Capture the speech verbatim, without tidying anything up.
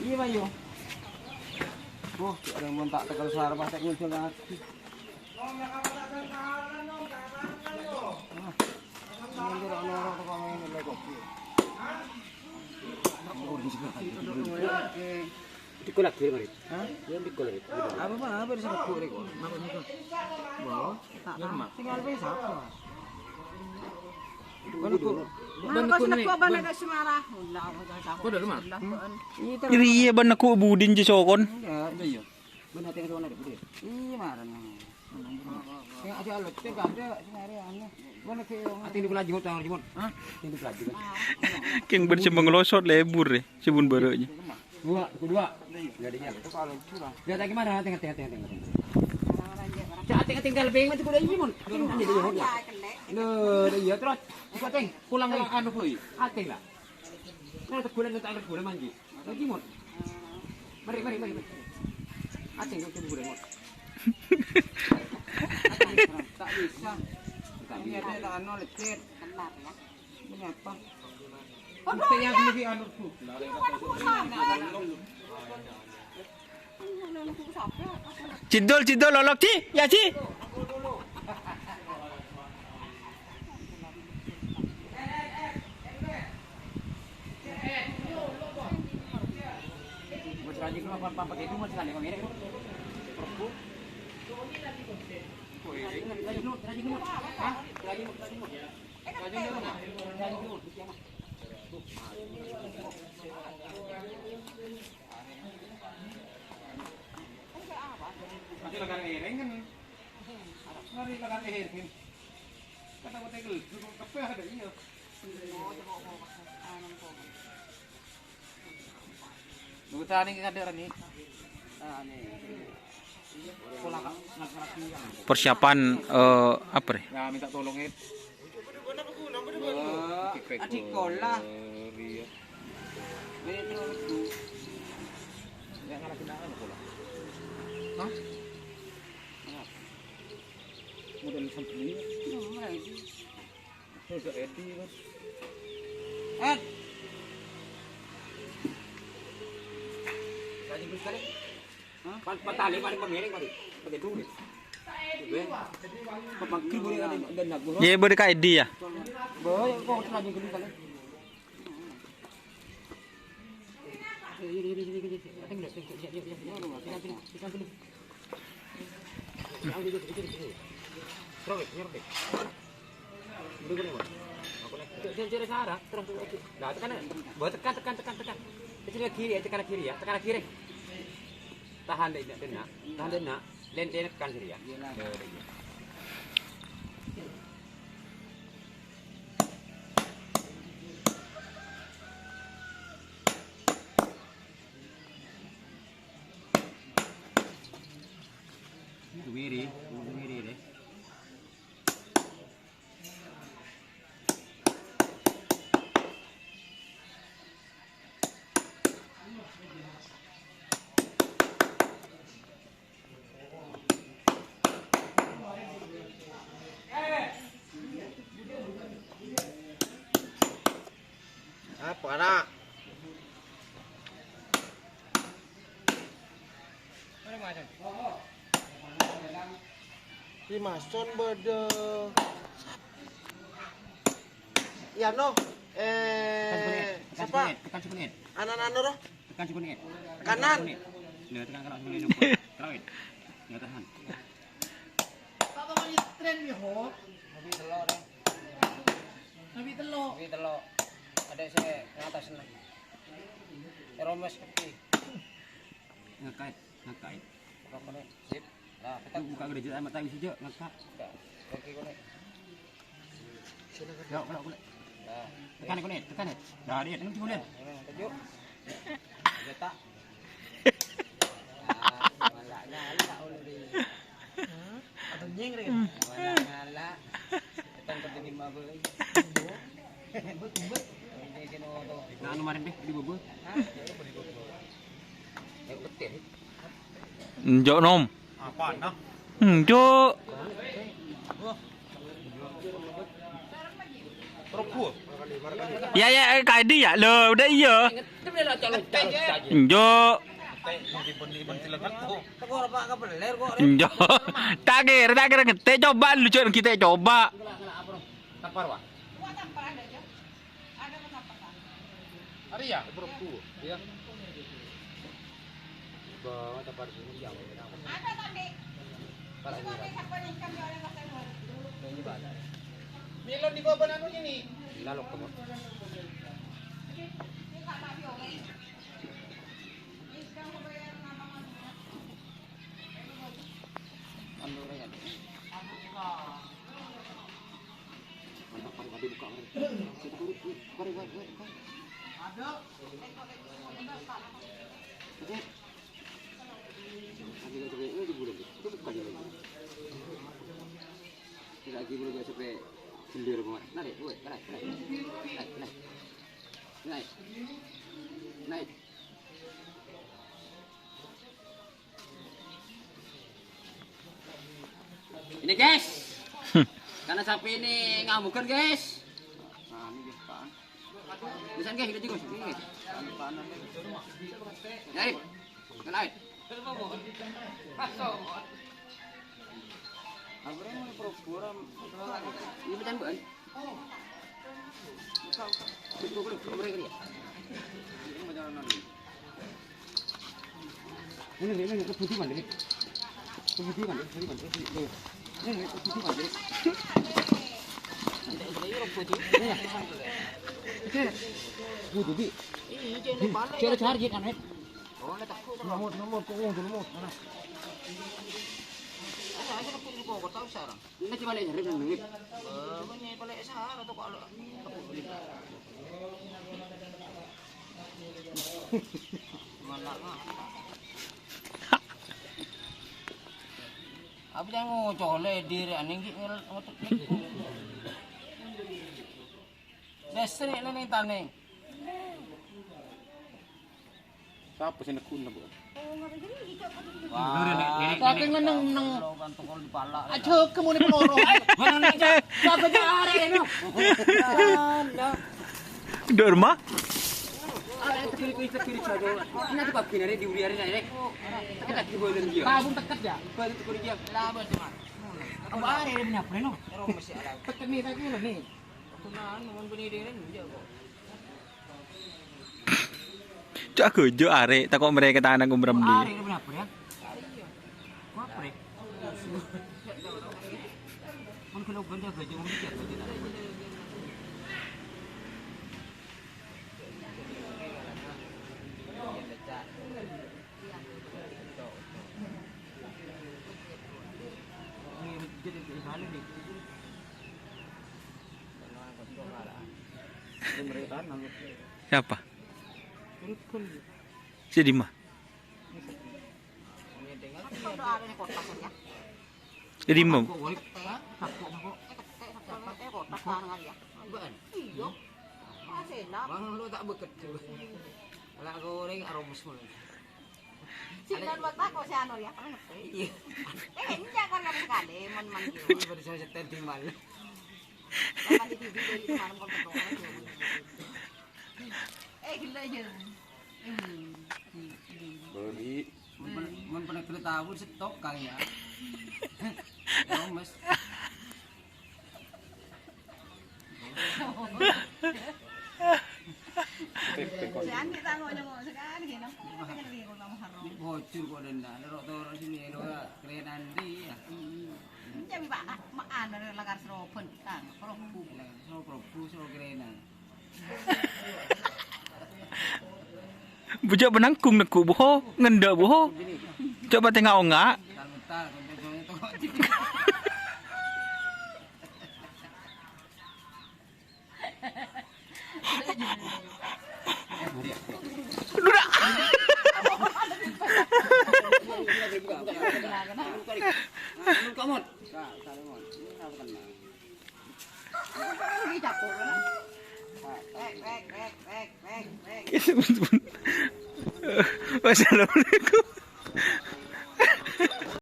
Iya, Pak, yo. Wah, ada yang mau tak tekel sarap, tak ngujung lagi. Dikko lagi, mari. Hah? Ya, dikko lagi. Apa, apa, apa bisa kebuk, Rek? Apa itu? Wah, tak tahu. Tinggal apa, siapa? Nah, pas nekko' balik ka Semarang. Wallah, wallah, tak. Kok udah rumah? Iya, bân nekko' budin jâ sokon. Enggak. Iya. Bân ate' sokon ada budin. Iya, marah. Ya, ada alat, cek ada, sing ada anu. Mana ke yang Ate' ini lagi, Mot, lagi, Mot. Hah? Ini lagi, Mot. Kèng bân sè manglosot lebur, eh, sè bun bârâ'na. Dua, dua. Enggak ada yang. Itu kalau curang. Lihat lagi mana? Tengok, tengok, tengok, tengok. Cak, tengok, tinggal beng, itu kuda ini, Mon. Ini dia, Mon. Loh, iya, terus. Buka, Teng. Pulang lagi. Anu, Boy. Ateng lah. Nah, tegulan, tak tegulan, manji. Lagi, Mon. Mari, mari, mari, mari. Ateng, tak tegulan, Mon. Tak bisa. Tak bisa. Ini ada anu, lecet. Benar, ya. Mengapa? Aduh, ya. Cindol, cindol, lolok, Ci. Ya, Ci. Masih lakar ereng kan? Mari lakar ereng. Kata kota itu, kok kepe ada iya. Nunggu tani kadang ni. Ah, ni. Persiapan, eh, apa, Re? Ya, minta tolong, Ed. Wah, adik sekolah. Iya. Ini terus. Ya, ngarepin apa sekolah? Hah? Model sampai ini. Enggak, itu. Terus Edi, Mas. Ed. Lagi terus kali. Hah? Pan-, patali paling pemiring kali. Pakai duit. Gue. Pemangkil boleh ada dan nak guru. Iya, boleh ka Edi ya? Boy, kok lagi gini kali. Nah, tekan, tekan, tekan, tekan. Ke sini kiri, ya, tekan kiri, ya, tekan kiri. Tahan, Dek, Dek, Dek, Nak. Tahan, Dek, Nak. Len, Len, tekan kiri, ya. Iya, Nak. Iya, iya. Dumiri, dumiri deh. Apa, Nak? Di Mason bâdâ. Iya, no. Eh, sapa? Tekan sini, tekan sini. Anak-anak, no, roh? Tekan sini, Ed. Kanan. Nah, tekan kanan sini, no. Terawet. Nggak tahan. Apa kali tren, ya, ho? Nabi telur, ya. Nabi telur. Nabi telur. Ada saya ngatas, nah. Romes kaki. Ngekait, ngekait. Rokoknya, sip. Nah, kita buka gereja sama tahu sih, Jok, ngekak. Oke, konek. Yuk, konek, konek. Nah, tekan, konek, tekan, ya. Nah, dia, tekan, konek. Nah, ini, maju. Udah tak? Nah, malah nyala, udah. Atau nyeng, Rin? Malah nyala. Tekan ke tinggi mah, boleh. Nah, anu marin deh, di bubur. Hah? Enjok, Nom. Apaan, nah? Enjok. Ya, ya, eh, kadi ya. Lo, udah iya. Enjo. Enjo. Tak kira, tak kira ngete. Coba lu, Cuk, kita coba. Tampar, Pak. Ada ya? Iya. Bawa tampar sini, ya. Ada tadi. Kalau ini, Pak. Ini, Pak. Melon di bawah anu ini. Lalu kamu. Anu, Ren. Mari, mari, mari, buka, mari. Mari, mari, mari, mari. Oke. Lagi, lagi, lagi, lagi, bulan. Itu bukan dia lagi. Lagi, bulan, sampai gender, Bang. Narik, buat, narik, narik. Narik, narik. Narik. Narik. Ini, guys. Karena sapi ini ngamukan, guys. Nah, ini, guys, Pak. Bisa, guys, kita juga. Ini, guys. Nyari. Kenai. Apa yang mau pura-pura? Ini pecahan, Bang. Ini, ini, ini, kebutuhan, ini. Kebutuhan, kebutuhan, kebutuhan. Ini, ini, kebutuhan, ini. Ini, ini, butuh, Bi. Iya, jangan balik. Cara cari, kan, eh? Nomor, nomor, kok, nomor, mana? Ini cuma lihat, lihat, lihat. Eh, ini paling besar atau kalau Apa yang ngocole diri anjing ki ngel-, ngotot niku. Dasar ini nih tane. Sapa sing neguna, Bu? Wah, saking neng-neng. Lo kan tokol di pala. Aja kemune peloro. Mana nih, Cak? Sapa jare ini? Dorma? Ini tuh pagi hari diuli hari ini. Teket lagi boleh dia. Kabun teket ya? Boleh tuh dia. Lah, boleh, Mas. Apa hari ini punya apa, no? Teket nih, teket nih. Aku nahan, namun bini dia kan, iya, kok. Cak gojo arek tako mereka tanah umram di. Arek ini berapa ya? Arek iya. Apa ya? Kan kalau ganja gajah ngomong siapa kita? Ini jadi balik nih. Siapa? Si Dima. Si Dima. Bang, lu tak beket tuh. Anak goreng aromas mulu. Sinan buat aku si anu ya, kan ngerti. Iya. Eh, enggak kan kamu sekali, man, man, gitu. Ini pada saya setel di malam. Kan di T V dari kemarin kon ketemu. Eh, gila aja. Bodi. Mun pernah, mun pernah kereta abu stok kali ya. Ya, Mas. Si Andi tak mau nyengok sekali, kenapa? Ini bocor kok, Denda. Ada rok-torok sini, ada kerenan di, ya. Hmm. Jadi, Pak, ma-, anu, lakar serobon, kan, probu. Lakar serobon, probu, serobon kerenan. Bujak penangkung neku, buho, ngenda, buho. Coba tengok, onggak. Duda. Wassalamualaikum.